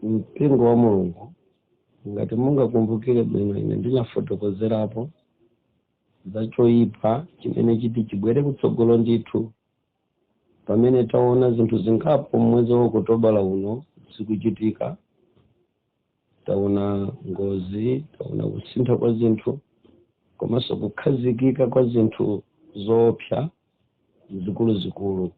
Mpingo wa Mulungu, ngati mungakumbukire bwino, ine ndinafotokozerapo za choyipa chimene chiti chibwere kutsogolo ndithu, pamene taona zinthu zingapo mwezi wa Okutobala uno zikuchitika. Taona ngozi, taona kusintha kwa zinthu komanso kukhazikika kwa zinthu zoopsa zikuluzikulu.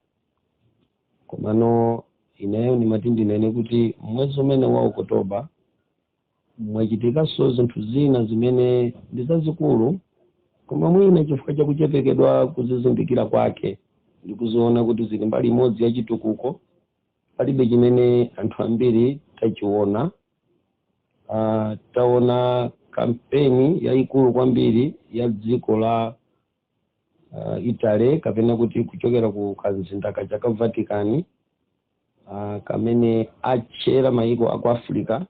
Komano ineyo ndimati ndinene kuti mwezi umene wa Okotoba mwachitikanso zinthu zina zimene ndi zazikulu, koma mwina chifukwa chakuchepekedwa kuzizindikira kwake ndi kuziona kuti zili mbali imodzi ya chitukuko, palibe chimene anthu ambiri tachiona. Taona kampeni yayikulu kwambiri ya dziko la Italy, kapena kuti kuchokera ku kamzinda kaja ka Vatican, kamene atchera mayiko aku Africa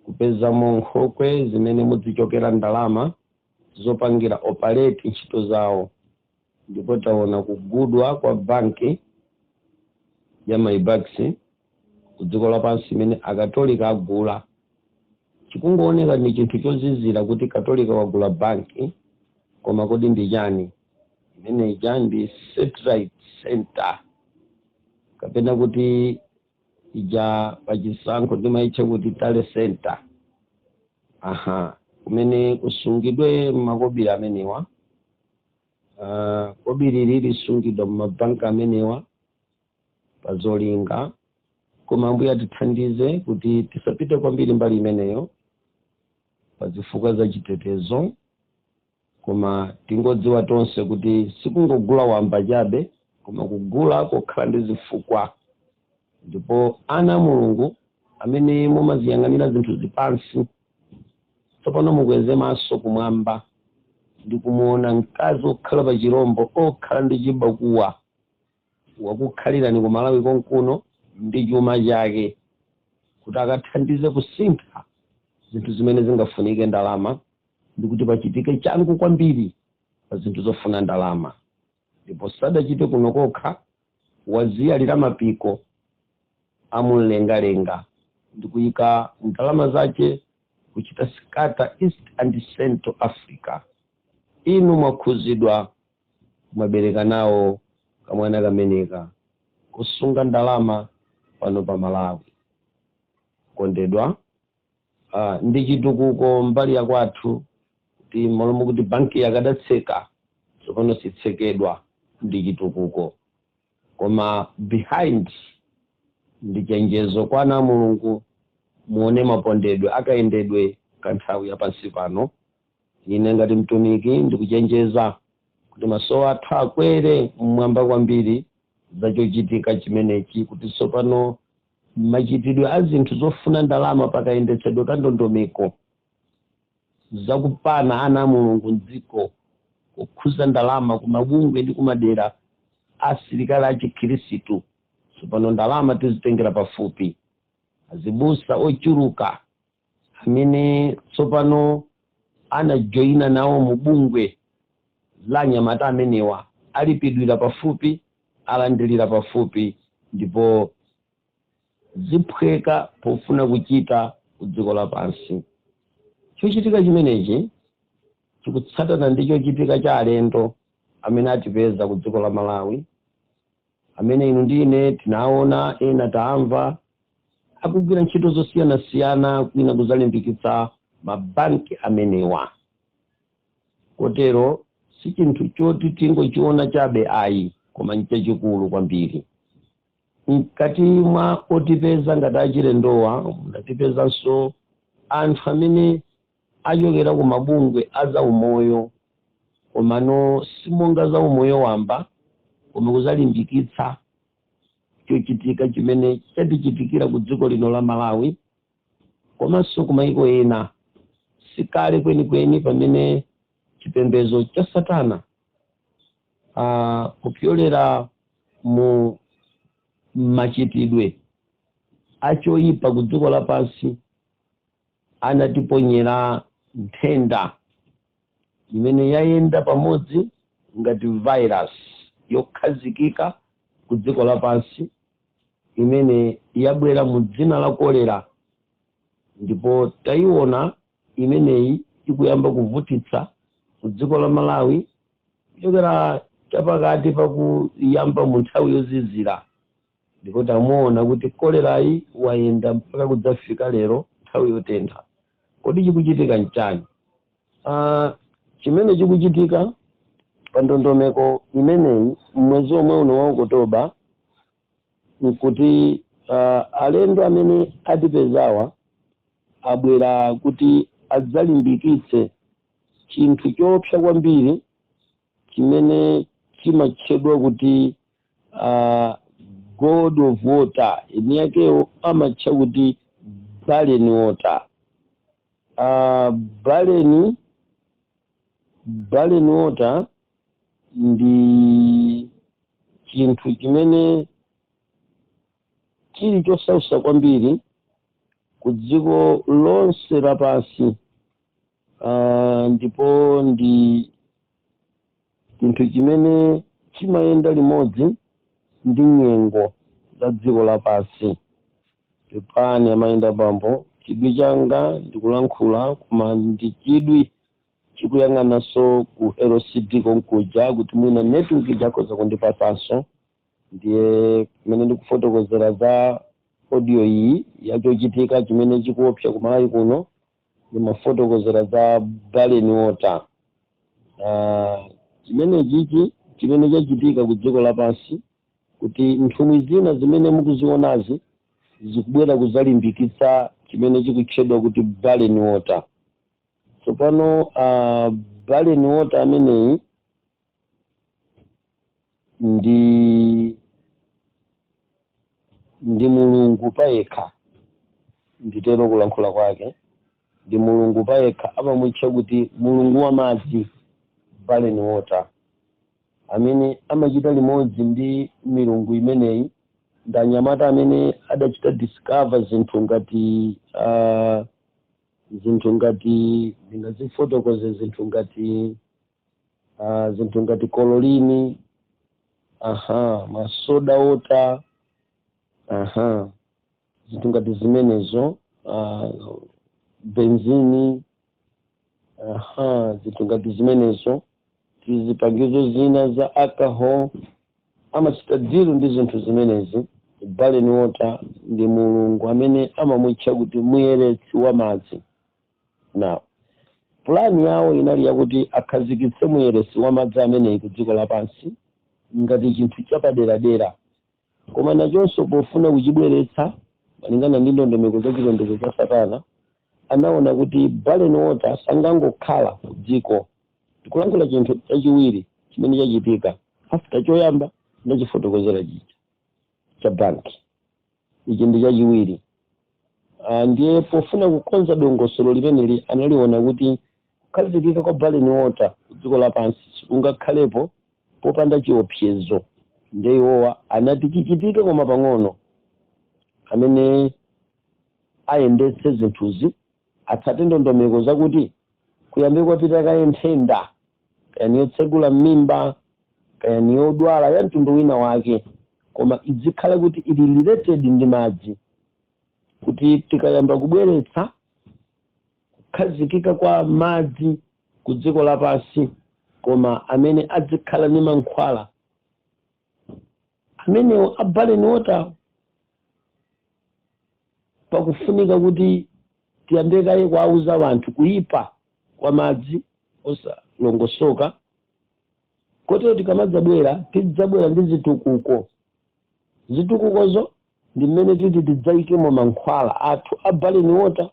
kupezamo nkhokwe zimene mudzichokera ndalama zopangira operate ntchito zawo. Ndipo taona kugudwa kwa banki ya MyBucks ku dziko lapansi imene Akatolika agula. Chikungooneka ndi chinthu chozizira kuti Katolika wagula banki, koma kodi ndi chani imene ija? Ndi satellite center, kapena kuti ija pachisankho ndimayitcha kuti tally center, aha, kumene kusungidwe makobiri amenewa. Kobiri ili lisungidwa mumabanki amenewa pazolinga, koma Ambuye atithandize kuti tisapite kwambiri mbali imeneyo pa zifukwa za chitetezo. Koma tingodziwa tonse kuti sikungogula wamba chabe, koma kugula kokhala ndi zifukwa. Ndipo ana a Mulungu amene mumaziyang'anira zinthu zipansi, tsopano mukweze maso kumwamba ndi kumuona mkazi okhala pa chirombo, okhala ndi chibakuwa, wakukhalirani ku Malawi konkuno ndi chuma chake kuti akathandize kusintha zinthu zimene zingafunike ndalama, ndi kuti pachitike changu kwambiri pa zinthu zofuna ndalama. Ndipo sadachite kuno kokha, waziyalira mapiko amumlengalenga ndi kuyika ndalama zace kuchita scatter East and Central Africa. Inu mwakhuzidwa, mwabereka nawo kamwana kameneka kusunga ndalama pano pa Malawi. Kondedwa, ndi chitukuko mbali ya kwathu kuti malomo kuti banki yakadatseka, tsopano sitsekedwa, ndi chitukuko. Koma behind ndi chenjezo kwa ana a Mulungu: muone mapondedwe akayendedwe kanthawi ya pansi pano. Ine ngati mtumiki ndikuchenjeza kuti maso athu akwere mmwamba kwambiri za chochitika chimenechi, kuti tsopano machitidwe a zinthu zofuna ndalama pakayendetsedwe ka ndondomeko zakupana ana a Mulungu mdziko, kukhuza ndalama kumabungwe ndi kumadera asilikali a Chikhirisitu, tsopano ndalama tizitengera pafupi. Azibusa ochuluka amene tsopano anajoyina nawo mu bungwe la anyamata amenewa alipidwira pafupi, alandilira pafupi, ndipo ziphweka pofuna kuchita ku dziko lapansi. Chochitika chimenechi chikutsatana ndi chochitika cha alendo amene atipeza ku dziko la Malawi, amene inu ndi ine tinaona, ena tamva akugwira ntchito zosiyanasiyana, kwina kuzalimbikitsa mabanki amenewa. Kotero si chinthu choti tingochiona chabe ayi, koma nchachikulu kwambiri. Mkati mwa otipeza ngati achilendowa munatipezanso anthu amene achokera ku mabungwe a zaumoyo, komano simonga zaumoyo wamba, koma kuzalimbikitsa chochitika chimene chatichitikira ku dziko lino la Malawi komanso ku mayiko ena. Sikale kwenikweni pamene chipembedzo cha Satana, kupyolera mu machitidwe achoyipa ku dziko lapansi, anatiponyera nthenda imene yayenda pamodzi ngati virus yokhazikika ku dziko lapansi, imene yabwera mu dzina la kolera. Ndipo tayiona imeneyi ikuyamba kuvutitsa ku dziko la Malawi kuchokera chapakati pakuyamba mu nthawi yozizira, ndipo tamuona kuti kolerayi wayenda mpaka kudzafika lero nthawi yotentha. Kodi chikuchitika nchani? Chimene chikuchitika pa ndondomeko imeneyi mwezi omwe uno wa Okotoba nkuti alendo amene atipezawa abwera kuti adzalimbikitse chinthu choopsa kwambiri chimene chimatchedwa kuti God of Water. Eni yakewo amatcha kuti Balen Water. Balen Water ndi chinthu chimene chili chosautsa kwambiri ku dziko lonse lapansi, ndipo ndi chinthu chimene chimayenda limodzi ndi nyengo za dziko lapansi. Pepani amayenda bambo, chidwi changa ndikulankhula, koma ndi chidwi chikuyang'ananso ku LCD konkuja kuti mwina network ijakhoza kundipasanso. Ndiye kumene ndikufotokozera za audio iyi yachochitika chimene chikuopsa ku Malawi kuno, ndimafotokozera za Balen Water. Chimene chichi chimene chachitika ku dziko lapansi, kuti nthumwi zina zimene mukuzionazi zikubwera kuzalimbikitsa chimene chikutchedwa kuti Balen Water. Tsopano Balen Water ameneyi ndi mulungu payekha, nditero kulankhula kwake, ndi mulungu payekha. Amamutcha kuti mulungu wa madzi, Balen Water, amene amachita limodzi ndi milungu imeneyi ndi anyamata amene adachita discover zinthu ngati ndingazifotokoze zinthu ngati chlorine, aha, ma soda water, aha, zinthu ngati zimenezo, benzini, aha, zinthu ngati zimenezo, tizipangizo zina za alcohol. Amachita deal ndi zinthu zimenezi. Balen Water ndi mulungu amene amamutcha kuti muyeretsi wa madzi. Now, pulani yawo inali yakuti akhazikitse muyeretsi wa madzi ameneyi ku dziko lapansi ngati chinthu chapaderadera, koma nachonso pofuna kuchibweretsa malingana ndi ndondomeko za chipembedzo cha satana, anaona kuti Balen Water sangangokhala ku dziko. Tikulankhula chinthu chachiwiri chimene chachitika after choyamba ndachifotokozera chija cha banki. Ichi ndi chachiwiri. Ndiye pofuna kukonza dongosolo limeneli, analiona kuti kukhazikika kwa Balen Water ku dziko lapansi sikungakhalepo popanda chiopsezo. Ndiye iwowa anati chichitike koma pang'ono, amene ayendetse zinthuzi atsate ndondomeko zakuti kuyambe kwapita kaye nthenda, kaya ni yotsegula m'mimba, kaya ni yodwala ya mtundu wina wake, koma izikhala kuti ili related ndi madzi, kuti tikayamba kubweretsa kukhazikika kwa madzi ku dziko lapansi, koma amene adzikhala ndi mankhwala amenewo a Balen Water, pakufunika kuti tiyambe kaye kuauza anthu kuyipa kwa madzi osalongosoka, kotero tikamadzabwera tidzabwera ndi zitukuko. Zitukukozo ndi mmene titi tidzayikemo mankhwala athu a Balen Water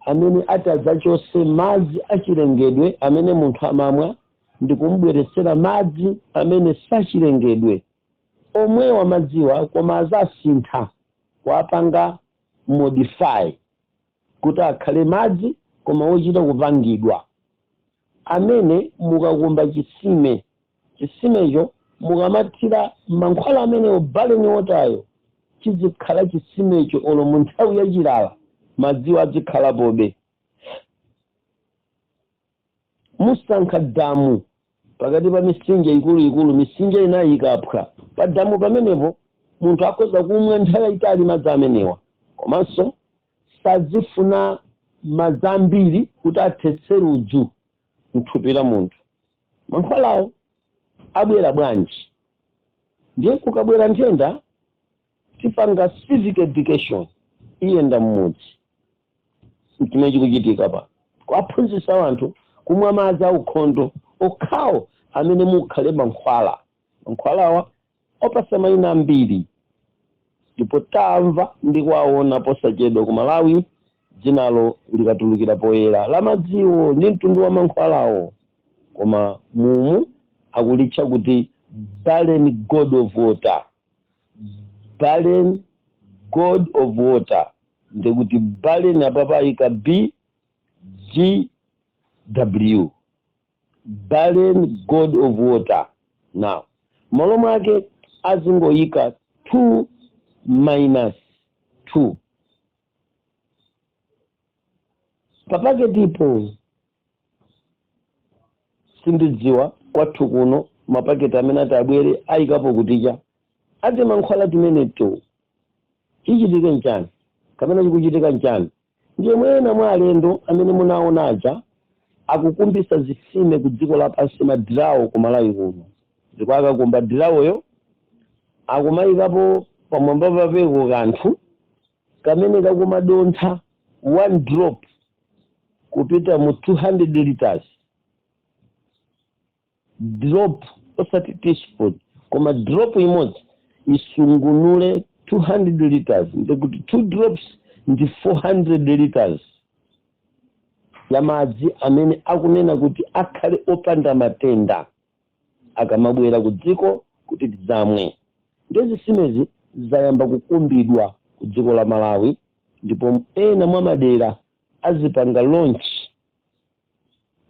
amene ati adzachose madzi achilengedwe amene munthu amamwa ndi kumubweretsera madzi amene sachilengedwe omwewa madziwa, koma azasintha kuapanga modify kuti akhale madzi koma wochita kupangidwa, amene mukakumba chisime, chisimecho mukamathira mankhwala amenewo, Balen Water yo, chizikhala chisimecho olo mu nthawi yachilala madziwo azikhalapobe. Musankha damu pakati pa mitsinje ikuluikulu, mitsinje inayi ikaphwa, pa damu pamenepo munthu akhoza kumwa nthawi yayitali madzi amenewa, komanso sazifuna Madzi ambiri kuti athetse ludzu mthupi la munthu. Mankhwalawo abwera bwanji? Ndiye kukabwera nthenda, tipanga civic education, iyenda mmudzi. Chimene chikuchitika pa kuaphunzitsa anthu kumwa madzi aukhondo okhawo amene mukhale mankhwala. Mankhwalawa opasa mayina ambiri, ndipo tamva ndi kuwaona posachedwa ku Malawi, dzinalo likatulukira poyera la madziwo ndi mtundu wa mankhwalawo, koma mumu akulitcha kuti Barren God of Water. Barren God of Water, ndikuti barren apapa ayika B G W, Barren God of Water. Now malo mwake azingoyika 2 minus 2 papaketipo. Sindidziwa kwathu kuno mapaketi amene ati abwere ayikapo kuticha ati mankhwala timeneto. Chichitike nchani kapena chikuchitika nchani? Ndiye mwena mwa alendo amene munaona aja akukumbisa zitsime ku dziko lapansi, madirawo ku Malawi kuno, ndipo akakumba dirawoyo akumayikapo pamwamba papeko kanthu kamene kakumadontha 1 drop kupita mu 200 liters. Drop, osati teaspoon, koma drop imodzi isungunule 200 liters, ndikuti 2 drops ndi 400 liters ya madzi amene akunena kuti akhale opanda matenda akamabwera ku dziko kuti tidzamwe. Ndiye zitsimezi zayamba kukumbidwa ku dziko la Malawi, ndipo ena mwa madera azipanga launch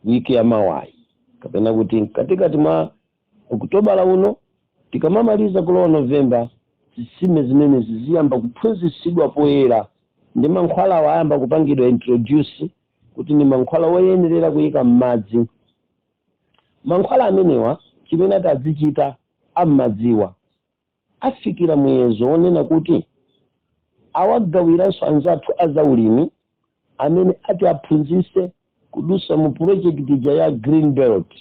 wiki ya mawayi, kapena kuti mkatikati mwa Okutobala uno, tikamamaliza kulowa Novemba. Zitsime zimenezi ziyamba kuphunzitsidwa poyera ndi mankhwalawo ayamba kupangidwa introduce kuti ni mankhwala woyenerera kuyika m'madzi. Mankhwala amenewa, chimene ati azichita am'madziwa, afikira muyezo wonena kuti awagawiranso anzathu azaulimi amene ati aphunzitse kudusa mu project ija ya Green Belt,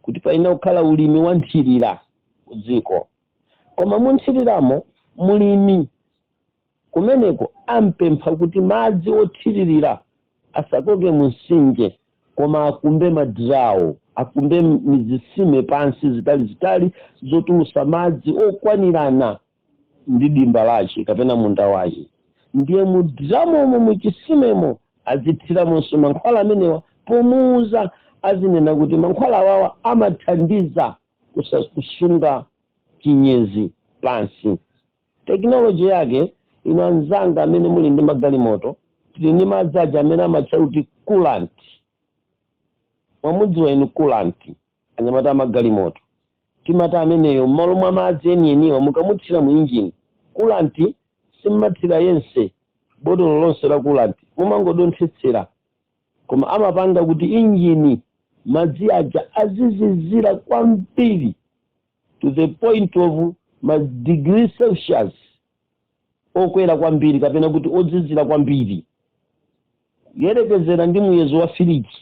kuti paina kukhala ulimi wa nthirira ku dziko. Koma mu nthiriramu mulimi kumeneko ampempha kuti madzi othiririra asakoke mu mtsinje, koma akumbe madirawo, akumbe mizitsime pansi zitalizitali zotulusa madzi okwanirana ndi dimba lace kapena munda wace. Ndiye mudiramomo, muchisimemo, azithiramonso mankhwala amenewa. Pomuuza azinena kuti mankhwala awawa amathandiza kusunga chinyezi pansi. Technology yake, ino anzanga amene muli ndi magalimoto, tili ndi madzi aja amene amatcha kuti coolant. Mwamudziwa inu coolant, anyamata amagalimoto? Timati ameneyo m'malo mwa madzi enieniwa, mukamuthira mu injini coolant, simmathira yense botolo lonse la coolant, mumangodonthetsera, koma amapanga kuti injini madzi aja azizizira kwambiri to the point of ma degree Celsius okwera kwambiri, kapena kuti odzizira kwambiri kuyerekezera ndi muyezo wa firiji.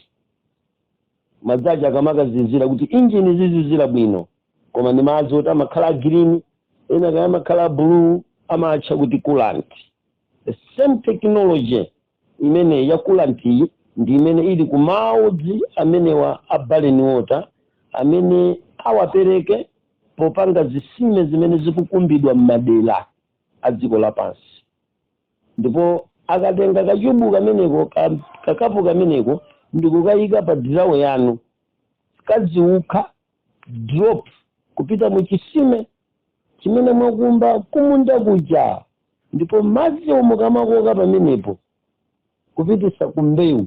Madzi aja akamakazizira kuti injini zizizira bwino, koma ndi madzi oti amakhala green, ena kaya amakhala blue, amatcha kuti coolant. The same technology imene ya coolant iyi ndi imene ili ku madzi amenewa a barren water amene awapereke popanga zitsime zimene zikukumbidwa m'madera a dziko lapansi. Ndipo akatenga kachubu kameneko, kakapu kameneko, ndikukayika pa dirawo yanu, kadziukha drop kupita mu chisime chimene mwakumba kumunda kuja, ndipo madzi omwe kamakoka pamenepo kupitisa ku mbewu,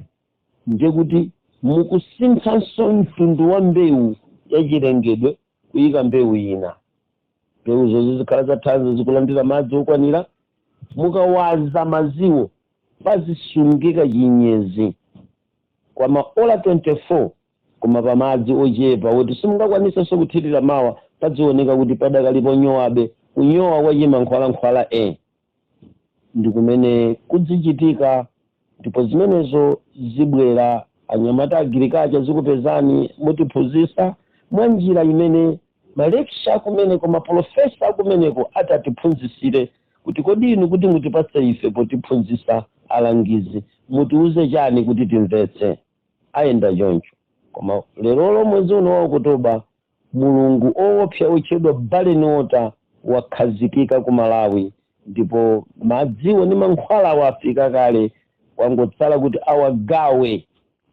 ndiye kuti mukusinthanso mtundu wa mbewu yachilengedwe kuyika mbewu ina. Mbewu zozi zikhala zathanzi, zikulandira madzi okwanira. Mukawaza madziwo, pazisungika chinyezi kwa maola 24, koma pa madzi ochepa woti simungakwanisenso kuthirira mawa, padzioneka kuti padakalipo nyowabe, kunyowa kwa chimankhwalankhwala. Ndi kumene kudzichitika. Ndipo zimenezo zibwera, anyamata agirikacha zikupezani, mutiphunzitsa mwa njira imene ma lecturer akumeneko, maprofesa akumeneko atatiphunzitsire kuti kodi inu kuti mutipatse ife potiphunzitsa alangizi, mutiuze chani kuti timvetse. Ayenda choncho. Koma lerolo, mwezi uno wa Okutoba, mulungu owopsa otchedwa Baleni Water wakhazikika ku Malawi, ndipo madziwo ndi mankhwala afika kale. Kwangotsala kuti awagawe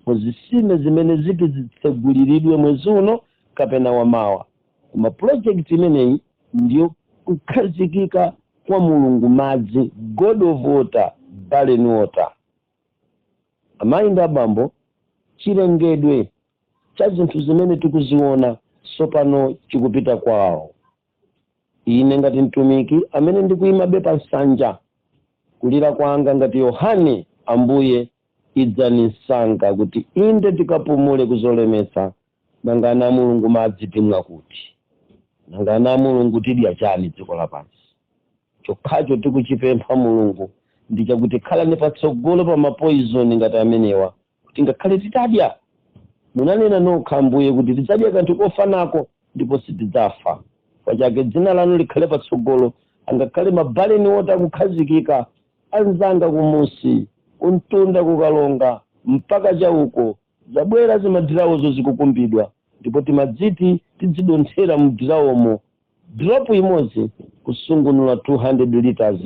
muzitsime zimene ziti zitseguliridwe mwezi uno kapena wamawa. Koma project imeneyi ndiyo kukhazikika kwa mulungu madzi, God of water, Baleni Water. Amayi ndi abambo, chilengedwe cha zinthu zimene tikuziona tsopano chikupita kwawo. Ine ngati mtumiki amene ndikuyimabe pa nsanja, kulira kwanga ngati Yohane, "Ambuye, idzani msanga," kuti inde tikapumule kuzolemetsa. Nanga ana a Mulungu madzi timwa kuti? Nanga ana a Mulungu tidya chani dziko lapansi? Chokhacho tikuchipempha Mulungu ndi chakuti khalani patsogolo pa ma poison ngati amenewa, kuti ngakhale titadya, munanena nokha Ambuye kuti tidzadya kanthu kofa nako ndipo sitidzafa. Pachake dzina lanu likhale patsogolo. Angakhale mabaleni oti akukhazikika, anzanga kumusi, kuntunda, kukalonga mpaka chauko, zabwera zimadirawozo zikukumbidwa, ndipo timadziti tidzidonthera mdirawomo, drop imodzi kusungunula 200 liters.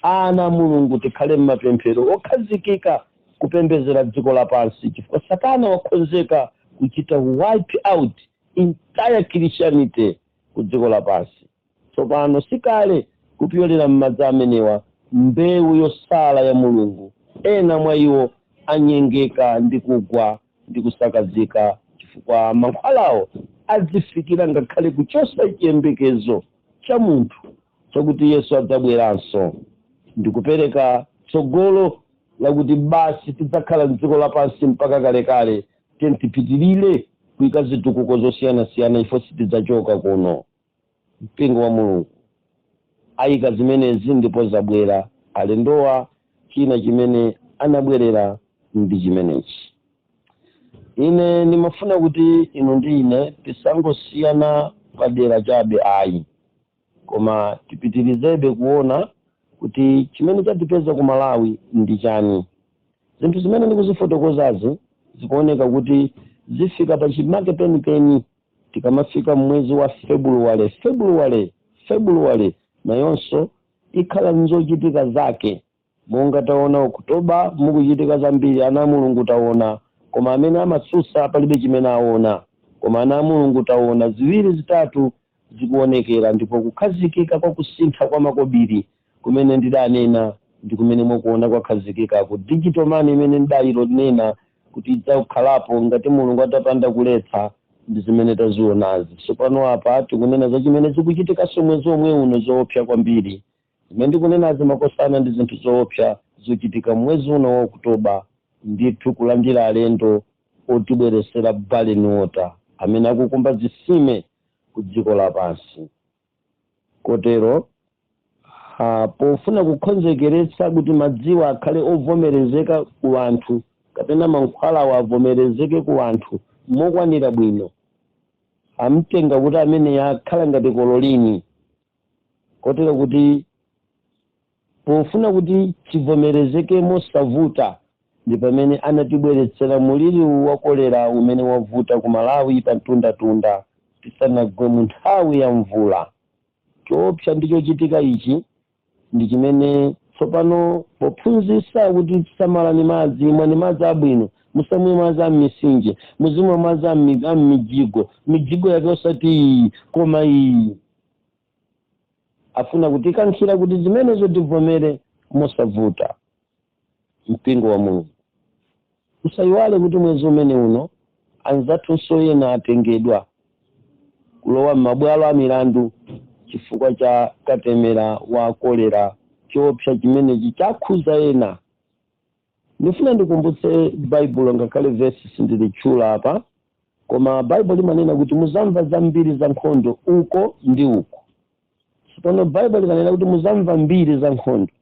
Ana Mulungu, tikhale mmapemphero okhazikika kupembedzera dziko lapansi, chifukwa Satana wakonzeka kuchita wipe out entire Christianity ku dziko lapansi. Tsopano sikale kupyolera m'madzi amenewa, mbewu yosala ya Mulungu, ena mwa iwo anyengeka ndi kugwa ndi kusakazika, chifukwa mankhwalawo adzifikira ngakhale kuchosa chiyembekezo cha munthu chakuti Yesu adzabweranso, ndikupereka tsogolo lakuti basi tidzakhala mdziko lapansi mpaka kalekale, tipitirire kuyika zitukuko zosiyanasiyana, ifo sitidzachoka kuno. Mpingo wa Mulungu, ayika zimenezi ndipo zabwera. Alendowa china chimene anabwerera ndi chimenechi. Ine ndimafuna kuti inu ndi ine tisangosiyana padera chabe ayi, koma tipitirizebe kuona kuti chimene chatipeza ku Malawi ndi chani. Zinthu zimene ndikuzifotokozazi zikuoneka kuti zifika pachimake penipeni tikamafika mwezi wa Februwale. Februwale nayonso ikhala nzochitika zake, monga taona Okutoba mukuchitika zambiri. Ana a Mulungu taona, koma amene amatsutsa palibe chimene aona. Koma ana a Mulungu taona ziwiri zitatu zikuonekera, ndipo kukhazikika kwa kusintha kwa makobiri kumene ndidanena ndi kumene mwakuona kwakhazikika ku digital money imene ndidayilonena kuti idzakhalapo ngati Mulungu atapanda kuletsa, ndi zimene tazionazi. Tsopano apa tikunena za chimene zikuchitikanso mwezi omwe uno, zoopsa kwambiri. Zimene ndikunenazi, makosana, ndi zinthu zoopsa zochitika mwezi uno wa Okutoba ndithu, kulandira alendo otibweresera Baleni Water amene akukumba zitsime ku dziko lapansi. Kotero pofuna kukonzekeretsa kuti madziwo akhale ovomerezeka ku anthu, kapena mankhwalawo avomerezeke ku anthu mokwanira bwino, amtenga kuti amene akhala ngati chlorine, kotero kuti pofuna kuti chivomerezeke mosavuta, ndi pamene anatibweretsera muliri wa kolera umene wavuta ku Malawi pa mtundatunda tisanagwe mu nthawi ya mvula. Choopsa ndi chochitika ichi ndi chimene tsopano pophunzitsa kuti samalani madzi, imwani madzi abwino, musamwe madzi a m'mitsinje, muzimwa madzi a m'mijigo, mijigo yake osati iyi koma iyi. Afuna kutikankhira kuti zimenezo tivomere mosavuta. Mpingo wa Mulungu, usayiwale kuti mwezi umene uno anzathunso ena atengedwa kulowa m'mabwalo a milandu chifukwa cha katemera wa kolera. Choopsa chimenechi chakhuza ena. Ndifuna ndikumbutse Baibulo, ngakhale vesi sindilitchula apa, koma Baibulo limanena kuti muzamva zambiri za nkhondo uko ndi uko. Tsopano Baibulo likanena kuti muzamva mbiri za nkhondo,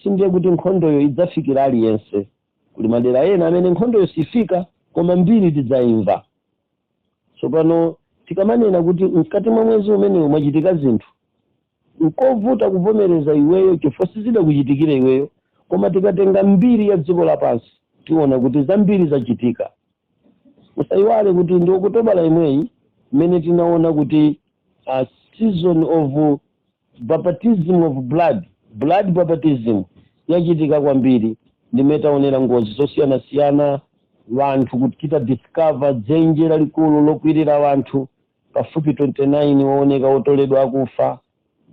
sindiye kuti nkhondoyo idzafikira aliyense. Kuli madera ena amene nkhondoyo sifika, koma mbiri tidzayimva. Tsopano tikamanena kuti mkati mwa mwezi umenewu mwachitika zinthu, nkovuta kuvomereza iweyo chifukwa sizidakuchitikire iweyo, koma tikatenga mbiri ya dziko lapansi tiona kuti zambiri zachitika. Musayiwale kuti ndi Okutobala imweyi mmene tinaona kuti a season of baptism of blood, blood baptism yachitika kwambiri, ndimene taonera ngozi zosiyanasiyana, wanthu kuchita discover dzenje lalikulu lokwirira wanthu pafupi 29 wooneka otoledwa akufa,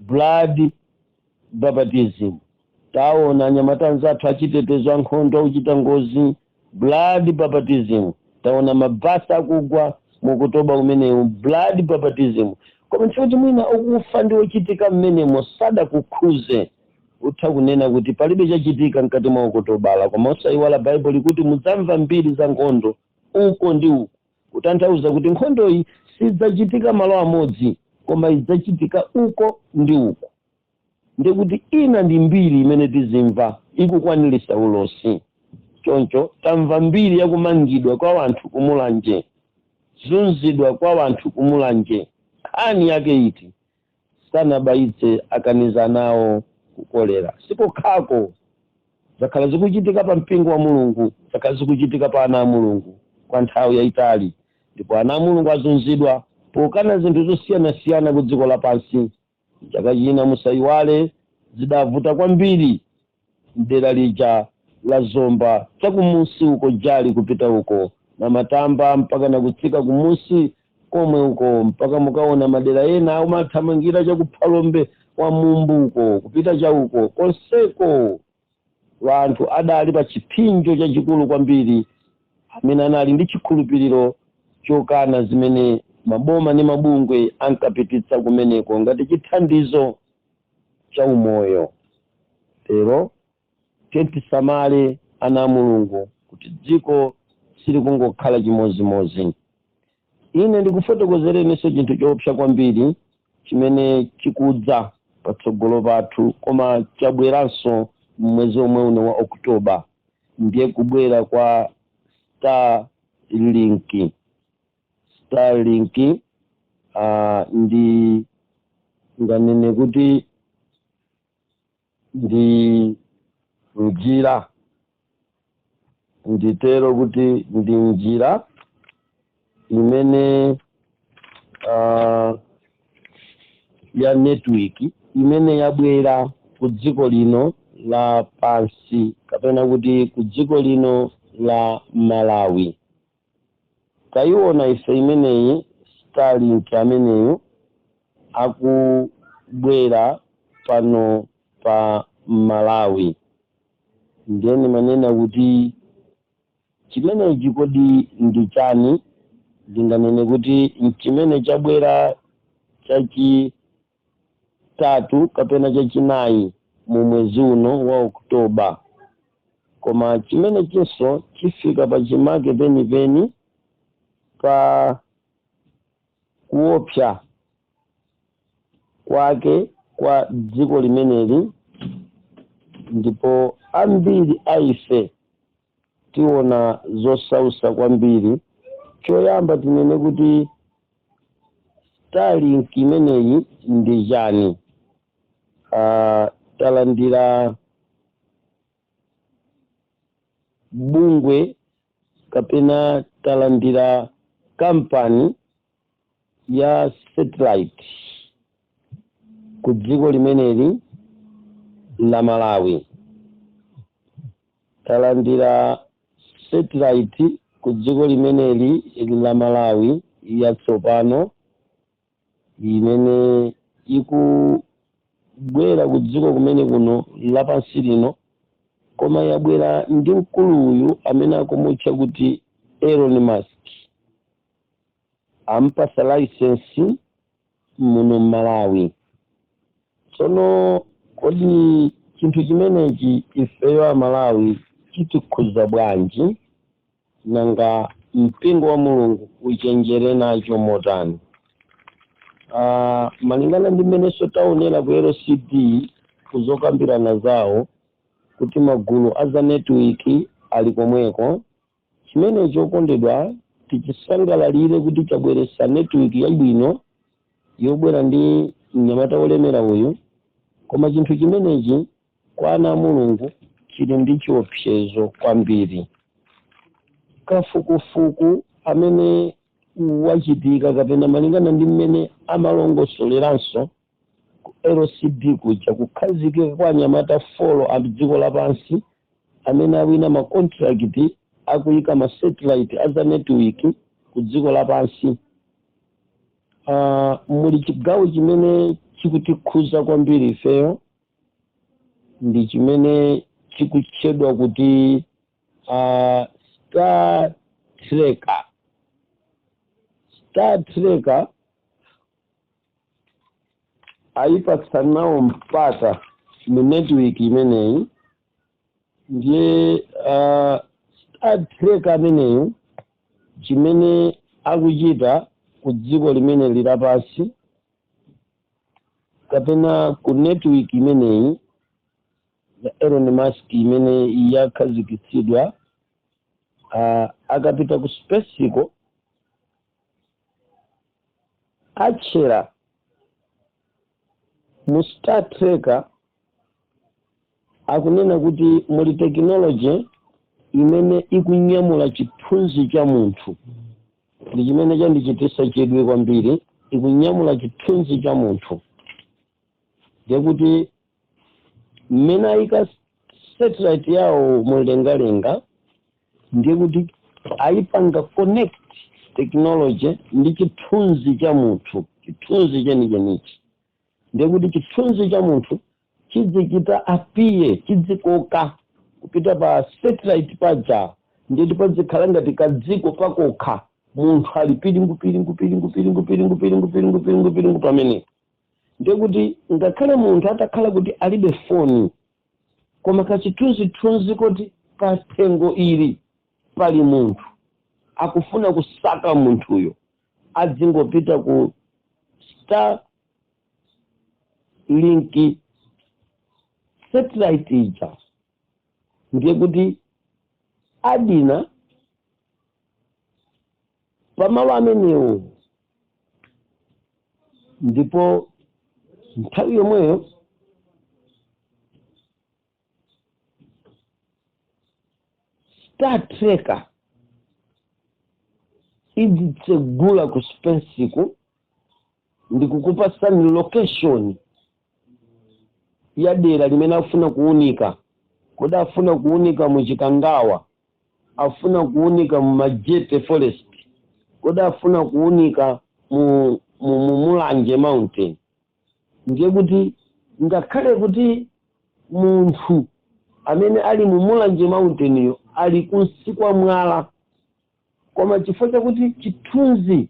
blood baptism. Taona anyamata anzathu achitetezo, ankhondo akuchita ngozi, blood baptism. Taona mabasi akugwa mu Okutoba umenewu, blood baptism. Koma chifukwa mwina okufa ndi ochitika mmenemo sadakukhuze, utha kunena kuti palibe chachitika mkati mwa Okutobala. Koma osayiwala Baibulo likuti mudzamva mbiri za nkhondo uko ndi uko, kutanthauza kuti nkhondoyi sidzachitika malo amodzi, koma idzachitika uko ndi uko. Ndikuti ina ndi mbiri imene tizimva ikukwanirisa ulosi. Choncho tamva mbiri yakumangidwa kwa wanthu kumulanje, zunzidwa kwa wanthu kumulanje. Nkhani yake iti? Sanabayitse, akaniza nawo kukolera. Sikokhako, zakhala zikuchitika pa mpingo wa Mulungu, zakhala zikuchitika pa ana a Mulungu kwa nthawi yayitali, ndipo ana a Mulungu azunzidwa pokana zinthu zosiyanasiyana ku dziko lapansi. Chaka china, musayiwale, zidavuta kwambiri mdera lija la Zomba chakumusi uko, Jali kupita uko na Matamba mpaka nakutsika kumusi komwe uko, mpaka mukaona madera ena amathamangira chakuphalombe kwa Mumbu uko, kupita chauko konseko, wanthu adali pa chipsinjo chachikulu kwambiri amene anali ndi chikhulupiriro chokana zimene maboma ndi mabungwe ankapititsa kumeneko ngati chithandizo cha umoyo. Lero tisamale, ana a Mulungu, kuti dziko silikungokhala chimozimozi. Ine ndikufotokozereninso chinthu choopsa kwambiri chimene chikudza patsogolo pathu, koma chabweranso mwezi omwe uno wa Oktoba, ndiye kubwera kwa Starlink. Starlink ndi nganene kuti ndi njira, nditero kuti ndi njira imene ya network imene yabwera ku dziko lino la pansi, kapena kuti ku dziko lino la Malawi. Tayiona ife imeneyi, Starlink ameneyu akubwera pano pa Malawi. Ndiye ndimanena kuti chimenechi kodi ndi chani? Ndinganene kuti chimene chabwera chachitatu kapena chachinayi mu mwezi uno wa Oktoba, koma chimene chinso chifika pachimake penipeni pa kuopsa kwake kwa dziko limeneli, ndipo ambiri a ife tiona zosausa kwambiri. Choyamba tinene kuti Starlink imeneyi ndi chani? Talandira bungwe kapena talandira kampani ya satellite ku dziko limeneli la Malawi. Talandira satellite ku dziko limeneli la Malawi yatsopano imene ikubwera ku dziko kumene kuno lapansi lino, koma yabwera ndi mkulu uyu amene akumutcha kuti Elon Musk. Ampasa license muno Malawi. Tsono kodi chinthu chimenechi ifeyo Amalawi chitikhuza bwanji? Nanga mpingo wa Mulungu uchenjere nacho motani? Malingana ndi mmenenso taonera ku LCD kuzokambirana zawo kuti magulu a za network Ali komweko. Chimene chokondedwa tichisangalalire kuti chabweretsa network yabwino yobwera ndi mnyamata wolemera uyu, koma chinthu chimenechi kwa ana a Mulungu chili ndi chiopsezo kwambiri. Kafukufuku amene wachitika, kapena malingana ndi mmene amalongosoleranso ku LCD kuja, kukhazikika kwa anyamata 4 a dziko lapansi amene awina ma contract akuyika ma satellite aza network ku dziko lapansi, muli chigawo chimene chikutikhuza kwambiri ifeyo, ndi chimene chikutchedwa kuti Star Tracker. Star Tracker ayipatsa nawo mpata mu network imeneyi. Ndiye Star Tracker ameneyu, chimene akuchita ku dziko limene lili lapansi kapena ku network imeneyi ya Elon Musk imene yakhazikitsidwa, akapita ku space ko atchera mu Star Tracker. Akunena kuti muli technology imene ikunyamula chithunzi cha munthu, ndi chimene chandichitisa chidwi kwambiri. Ikunyamula chithunzi cha munthu, ndiye kuti mmene ayika satellite yawo mumlengalenga, ndiye kuti ayipanga connect technology ndi chithunzi cha munthu, chithunzi chenichenichi. Ndiye kuti chithunzi cha munthu chidzichita appear, chidzikoka kupita pa satellite paja, ndiye padzikhala ngati kadziko pakokha, munthu ali piringu piringu piringu piringu piringu piringu piringu piringu piringu pamenepo. Ndiye kuti ngakhale munthu atakhala kuti alibe foni, koma kachithunzithunzi kuti pathengo ili pali munthu, akufuna kusaka munthuyo, adzingopita ku Star Link satellite ija, ndiye kuti adina pamalo amenewo, ndipo nthawi yomweyo Star Tracker idzitsegula ku space ku ndikukupasani location ya dera limene afuna kuunika. Kodi afuna kuunika mu Chikangawa? Afuna kuunika mu Majete Forest? Kodi afuna kuunika mu Mulanje Mountain? Ndiye kuti ngakhale kuti munthu amene ali mu Mulanje Mountain yo ali kunsi kwa mwala, koma chifukwa chakuti chithunzi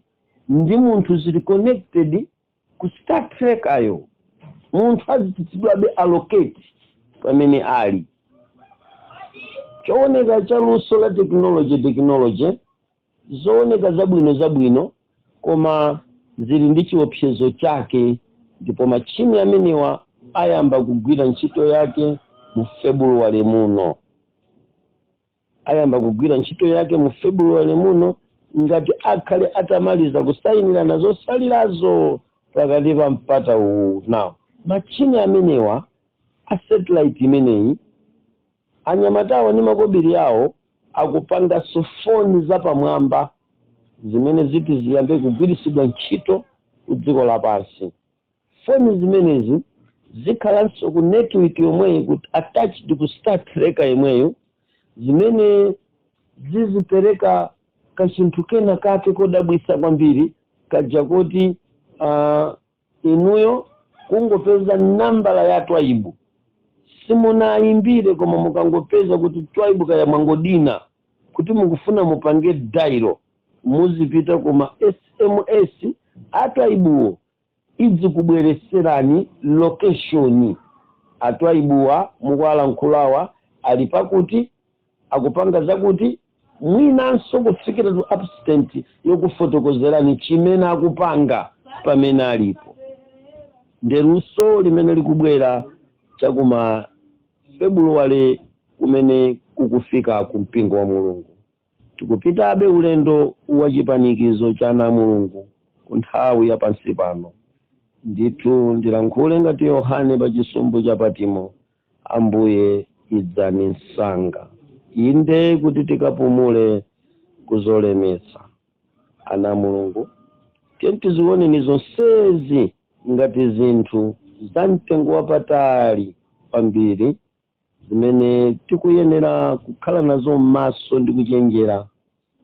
ndi munthu zili connected ku Star Tracker yo, munthu azichitidwabe allocate pamene ali. Chooneka cha luso la technology, technology zooneka zabwino zabwino, koma zili ndi chiopsezo chake. Ndipo machini amenewa ayamba kugwira ntchito yake mu February muno, ayamba kugwira ntchito yake mu February muno, ngati akhale atamaliza kusayinirana zosalirazo pakati pa mpata uwu. Nawo machini amenewa a satellite imeneyi, anyamatawa ndi makobiri awo akupanganso foni zapamwamba zimene ziti ziyambe kugwiritsidwa ntchito ku dziko lapansi. Foni zimenezi zikhalanso ku network yomweyi, ku attached ku Star Tracker yomweyo, zimene zizipereka kachinthu kena kake kodabwitsa kwambiri kaja kuti inuyo kungopeza nambala ya Twaibu, simunayimbire, koma mukangopeza kuti Twaibu, kaya mwangodina kuti mukufuna mupange dial, muzipita kuma SMS atwaibuwo, idzikubwereserani location, atwaibuwa mukuwalankhulawa ali pakuti, akupanga zakuti, mwinanso kufikira to extent yokufotokozerani chimene akupanga pamene alipo. Ndeluso limene likubwera chakuma February kumene. Ukufika ku mpingo wa Mulungu, tikupitabe ulendo wa chipanikizo cha ana a Mulungu ku nthawi ya pansi pano. Ndithu ndilankhule ngati Yohane pa chisumbu cha Patimo: "Ambuye, idzani msanga." Inde, kuti tikapumule kuzolemetsa. Ana a Mulungu, tiye tizioneni zonsezi ngati zinthu za mtengo wapatali kwambiri zimene tikuyenera kukhala nazo m'maso ndi kuchenjera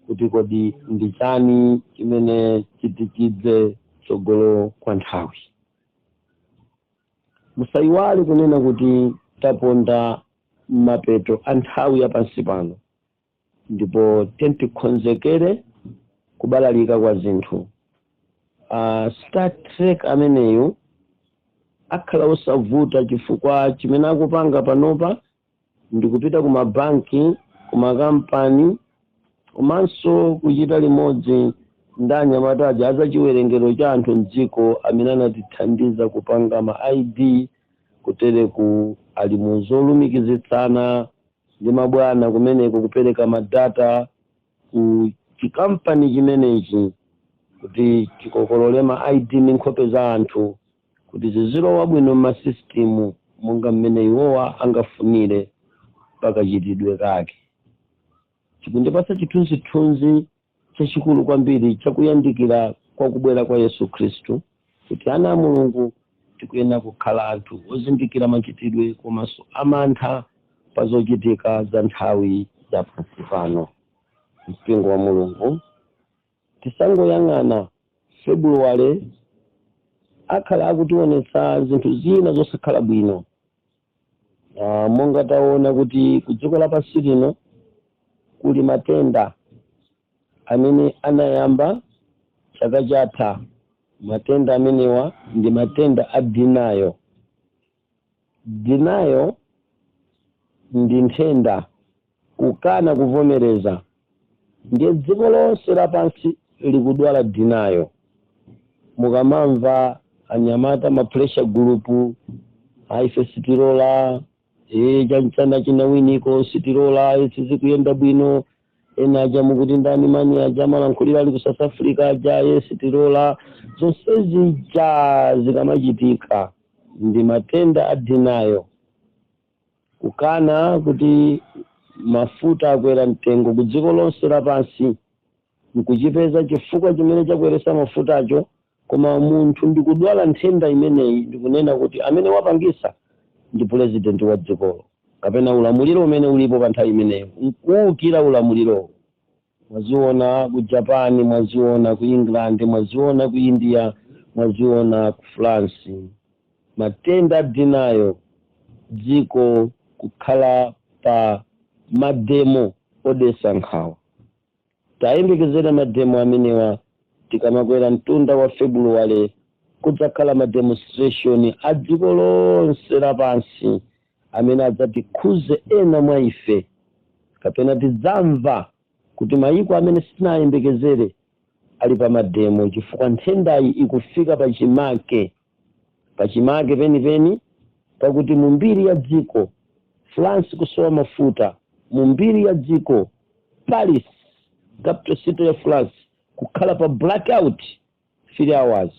kuti kodi ndi chani chimene chitichidze tsogolo kwa nthawi. Musayiwale kunena kuti taponda mapeto a nthawi ya pansi pano, ndipo tikonzekere kubalalika kwa zinthu. Star Trek ameneyu akhala osavuta, chifukwa chimene akupanga panopa ndikupita ku mabanki, ku makampani, komanso kuchita limodzi ndi anyamata aja azachiwerengero cha anthu mdziko amene anatithandiza kupanga ma ID. Kutereku ali mu zolumikizitsana ndi mabwana kumeneko, kupereka ma data ku chikampani chimenechi kuti chikokolole ma ID ndi nkhope za anthu kuti zizilowa bwino m'ma system monga mmene iwowa angafunire pakachitidwe kake. Chikundipatsa chithunzithunzi chachikulu kwambiri chakuyandikira kwa kubwera kwa Yesu Khristu, kuti ana a Mulungu tikuyenera kukhala anthu ozindikira machitidwe komanso amantha pa zochitika za nthawi ya pansi pano. Mpingo wa Mulungu, tisangoyang'ana Februwale, akhala akutionetsa zinthu zina zosakhala bwino. Monga taona kuti ku dziko lapansi lino kuli matenda amene anayamba chaka chatha. Matenda amenewa ndi matenda a denial. Denial ndi nthenda, kukana kuvomereza. Ndiye dziko lonse lapansi likudwala denial. Mukamamva anyamata ma pressure group, "Aife sitilola, chanchana china winiko sitilola, sizikuyenda bwino." Ena aja mukuti ndani mani aja amalankhulira ali ku South Africa aja, "Ye, sitilola." Zonse zija zikamachitika ndi matenda a denial, kukana kuti mafuta akwera mtengo ku dziko lonse lapansi, nkuchipeza chifukwa chimene chakweresa mafutacho, koma munthu ndikudwala nthenda imeneyi, ndikunena kuti amene wapangisa ndi purezidenti wa dzikolo kapena ulamuliro umene ulipo pa nthawi imeneyo, nkuwukira ulamulirowo. Mwaziona ku Japan, mwaziona ku England, mwaziona ku India, mwaziona ku France. Matenda denial, dziko kukhala pa ma demo odesa nkhawa. Tayembekezera ma demo amenewa tikamakwera mtunda wa Februwale, kudzakhala ma demonstration a dziko lonse lapansi amene adzatikhuze ena mwa ife, kapena tidzamva kuti mayiko amene sitinayembekezere ali pa ma demo, chifukwa nthendayi ikufika pachimake, pachimake penipeni, pakuti mu mbiri ya dziko France kusowa mafuta, mu mbiri ya dziko Paris, capital city ya France, kukhala pa blackout 3 hours,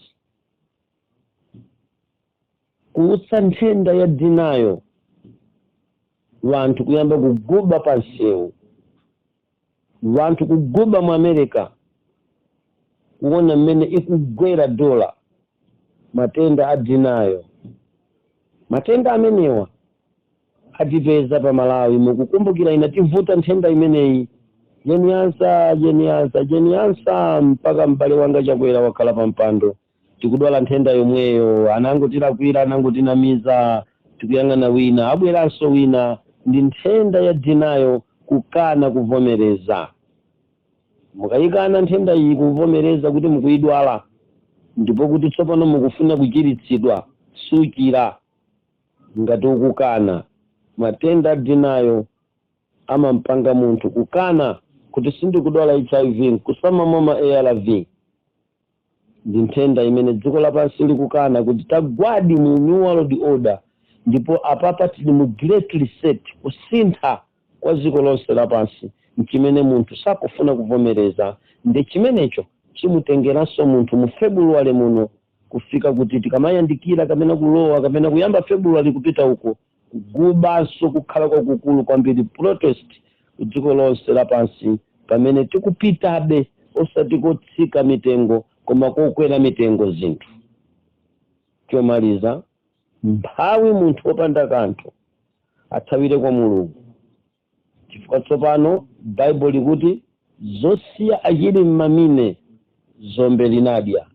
kuutsa nthenda ya denial, wanthu kuyamba kuguba pa msewu, wanthu kuguba mu America, kuona mmene ikugwera dola. Matenda a denial, matenda amenewa atipeza pa Malawi. Mukukumbukira inativuta nthenda imeneyi, Jane Ansah, Jane Ansah, Jane Ansah, mpaka m'bale wanga Chakwera wakhala pa mpando, tikudwala nthenda yomweyo. Anangotilakwira, anangotinamiza, tikuyang'ana wina, abweranso wina. Ndi nthenda ya denial, kukana kuvomereza. Mukayikana nthenda iyi, kuvomereza kuti mukuyidwala ndipo kuti tsopano mukufuna kuchiritsidwa, suchira ngati ukukana. Matenda a denial amampanga munthu kukana kuti sindikudwala HIV, kusamamwa ma ARV. Ndi nthenda imene dziko lapansi likukana kuti tagwadi mu new world order, ndipo apapa tili mu Great Reset, kusintha kwa dziko. kwa dziko lonse lapansi nchimene munthu sakufuna kuvomereza. Ndi chimenecho chimutengeranso munthu mu Februwale muno kufika kuti tikamayandikira kapena kulowa kapena kuyamba Februwale kupita uko, kugubanso kukhala kwakukulu kwambiri, protest ku dziko lonse lapansi, pamene tikupitabe osati kotsika mitengo koma kokwera mitengo zinthu. Chomaliza, mphawi, munthu wopanda kanthu, athawire kwa Mulungu, chifukwa tsopano Baibulo likuti zosiya achili m'mamine zombe linadya,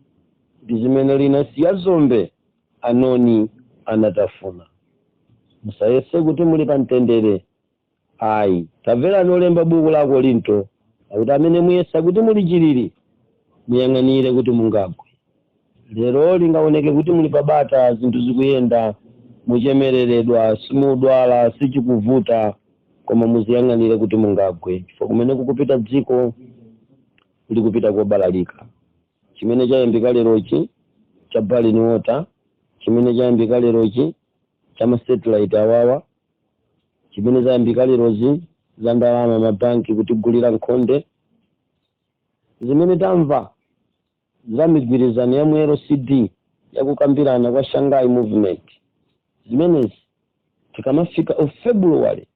ndi zimene linasiya zombe anoni anatafuna. Musayese kuti muli pa mtendere, ayi. Tamverani olemba buku la Korinto akuti, amene muyesa kuti muli chilili, muyang'anire kuti mungagwe. Lero lingaoneke kuti muli pabata, zinthu zikuyenda, muchemereredwa, simudwala, sichikuvuta, koma muziyang'anire kuti mungagwe, chifukwa kumene kukupita dziko likupita kobalalika. Chimene chayambika lerochi cha Berlin Water, chimene chayambika lerochi cha ma satellite awawa, chimene chayambika lerozi za ndalama, mabanki kutigulira nkhonde, zimene tamva za migwirizano ya mu LCD yakukambirana kwa Shanghai Movement, zimenezi tikamafika o February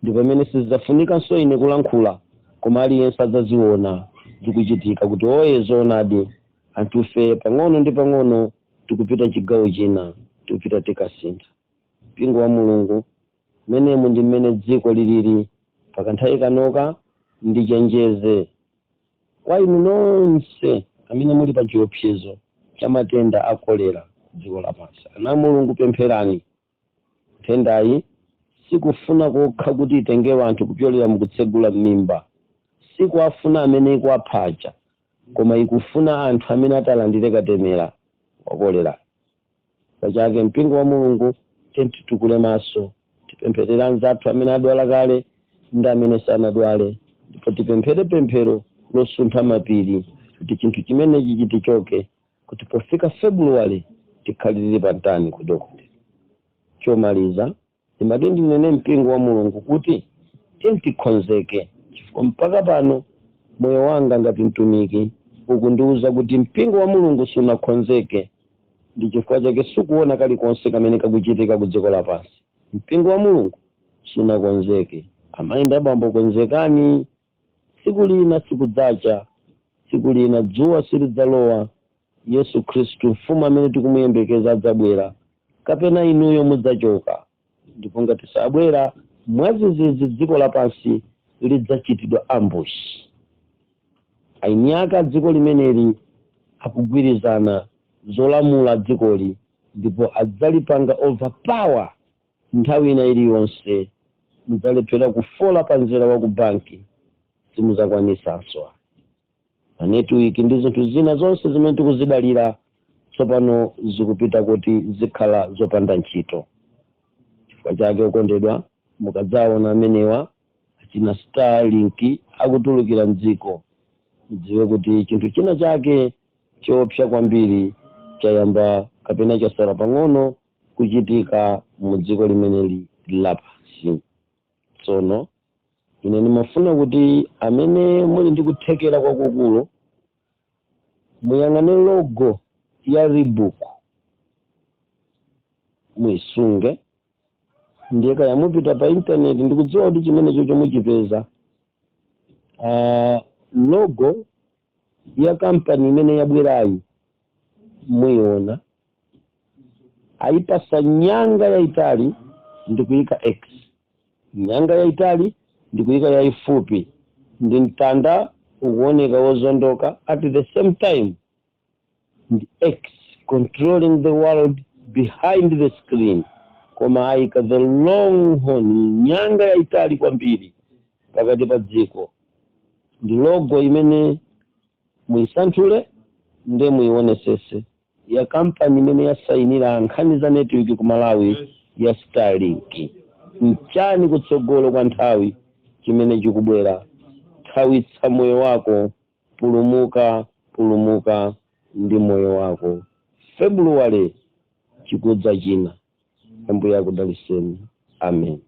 ndi pamene sizidzafunikanso ine kulankhula, koma aliyense adzaziona zikuchitika kuti oye, zoonadi, anthufe pang'ono ndi pang'ono tikupita chigawo china, tikupita tikasintha. Mpingo wa Mulungu, mmenemu ndi mmene dziko lilili pakanthawi kanoka. Ndichenjeze kwa inu nonse amene muli pa chiopsezo cha matenda a kolera dziko lapansi. Ana Mulungu, pempherani. Nthendayi sikufuna kokha kuti itenge anthu kupyolera mukutsegula m'mimba, sikuafuna amene ikuaphaja, koma ikufuna anthu amene atalandire katemera wa kolera. Pachake, mpingo wa Mulungu, titukule maso, tipempherere anzathu amene adwala kale ndi amene sanadwale, ndipo tipemphere pemphero losuntha mapiri kuti chinthu chimenechi chitichoke, kuti pofika Februwale tikhalirire pantani kudokondera. Chomaliza, ndimati ndinene, mpingo wa Mulungu, kuti tiye tikonzeke, chifukwa mpaka pano moyo wanga ngati mtumiki ukundiwuza kuti mpingo wa Mulungu sunakonzeke. Ndi chifukwa chake sikuona kalikonse kamene kakuchitika ku dziko lapansi. Mpingo wa Mulungu sunakonzeke. Amayi ndi abambo, konzekani. Tsiku lina sikudzacha, tsiku lina dzuwa silidzalowa. Yesu Khristu mfumu amene tikumuyembekeza adzabwera kapena inuyo mudzachoka, ndipo ngati sabwera mwadzidzidzi, dziko lapansi lidzachitidwa ambush. Eni ake dziko limeneli akugwirizana zolamula dzikoli, ndipo adzalipanga overpower nthawi ina iliyonse. Mudzalephera kufola pa mzera wa ku banki, simudzakwanisanso. Ma network ndi zinthu zina zonse zimene tikuzidalira tsopano zikupita kuti zikhala zopanda ntchito. Chifukwa chake, okondedwa, mukadzaona amenewa achina Starlink akutulukira mdziko, mudziwe kuti chinthu china chake choopsa kwambiri chayamba kapena chasala pang'ono kuchitika mu dziko limeneli lapansi. Tsono ine ndimafuna kuti amene muli ndi kuthekera kwakukulu muyang'ane logo ya Reebok, muyisunge. Ndiye kaya mupita pa intaneti, ndikudziwa kuti chimenecho chomuchipeza, logo ya kampani imene yabwerayi muyiona ayipasa nyanga yayitali ndikuyika X, nyanga yayitali ndikuyika yayifupi, ndi mtanda ukuoneka wozondoka. At the same time ndi X controlling the world behind the screen, koma ayika the long horn, nyanga yayitali kwambiri pakati pa dziko. Ndi logo imene muyisanthule nde muyionesese ya kampani imene yasayinira nkhani za network ku Malawi ya Starlink. Nchani kutsogolo kwa nthawi chimene chikubwera? Thawitsa moyo wako, pulumuka, pulumuka ndi moyo wako. Februwale chikudza china. Ambuye akudaliseni. Amen.